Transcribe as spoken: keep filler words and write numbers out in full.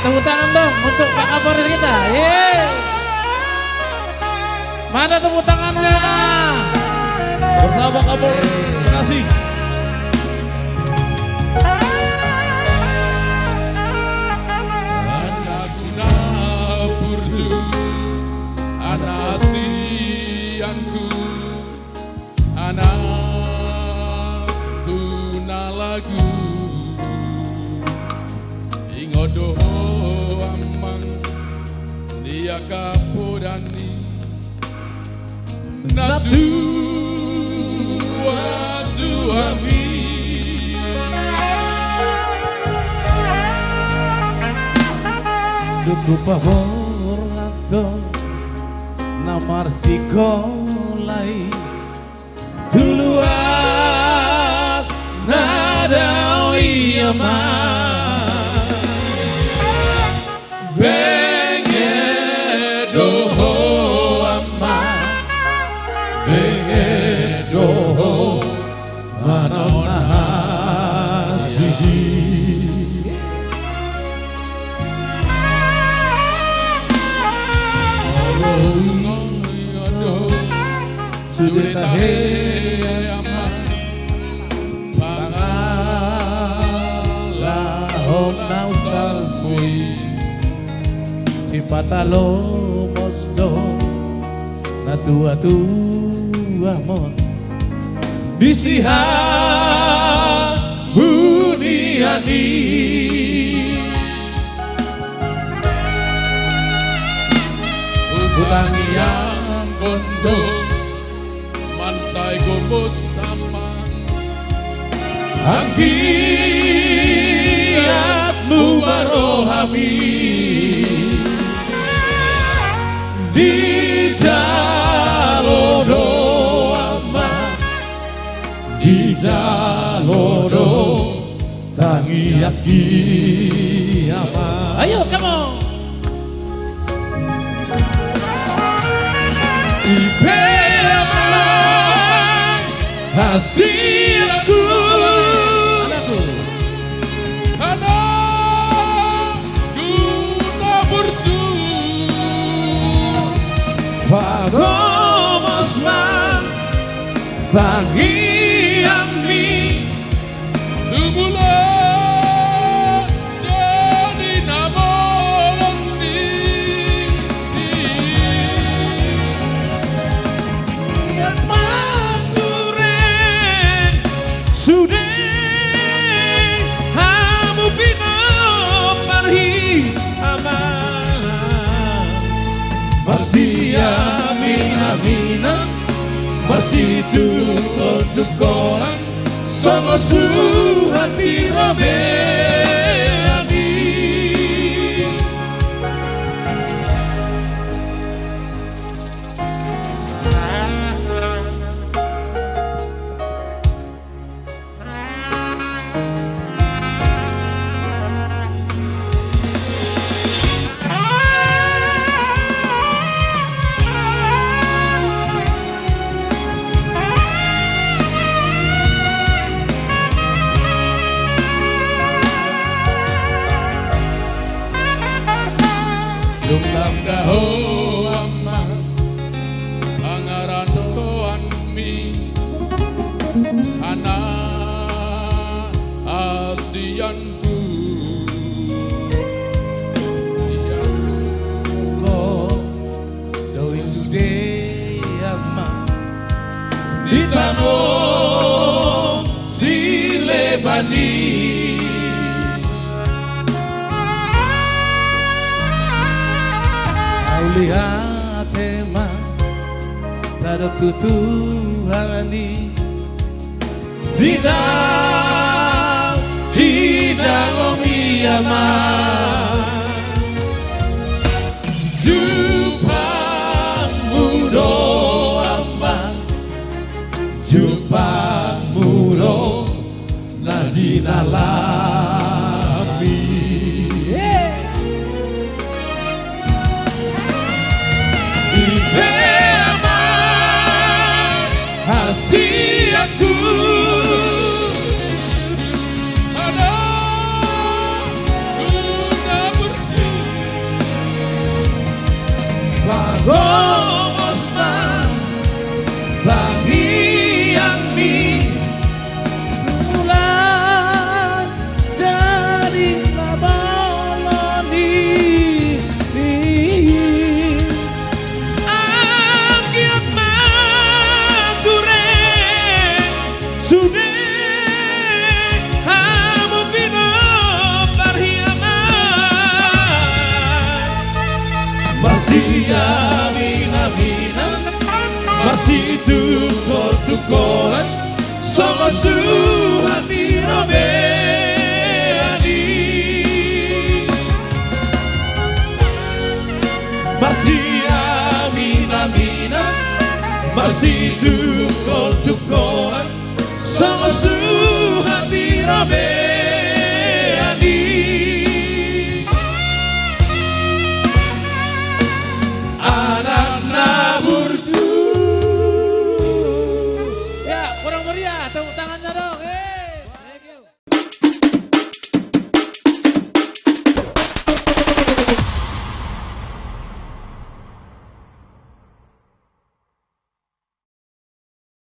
Tepuk tangan dong untuk Pak Kapolres kita. Yeay. Mana tepuk tangannya? Bersama Kapolres. Terima kasih. Anak guna burju, anak sianku. Anak guna lagu, ingot do ho amang di angka podan ni na tuatua mi. Tung paborhat do na marsikola i. Tu luat na dao i amang. Benget do ho amang. Benget do ho manaon na asing. Olo, olo, olo. Sude tahe amang, pangalaho na ustalmu i, sipatalomos do na tuatua mon di sihabunian i. Hutangiangkon do mansai gomos amang, anggiat muba rohami. Dijalo do amang, dijalo do tangiangki amang. Ayo, come on. I pe amang hasianku. Anakku. Anak guna burju. Pagomos ma tangiangmi. Tumula jadi na bolon ni. Mangureng sude hamu pinompar i amang. Marsiaminaminan, marsitungkoltungkolan, songon suhat di robean i. Dung lam da ho amang pangarantoanmi, anak hasianku. Ho do i sude amang di tano sileban i. Mauliate ma tadok tu Tuhan i. Di na, di na lomo i amang. Jumpangmu do amang, jumpangmu do na jinalapi. I pe amang hasianku. Anak guna burju. Holan songon suhat ni robean i. Marsiaminaminan, marsitungkoltungkolan songon suhat ni robean i.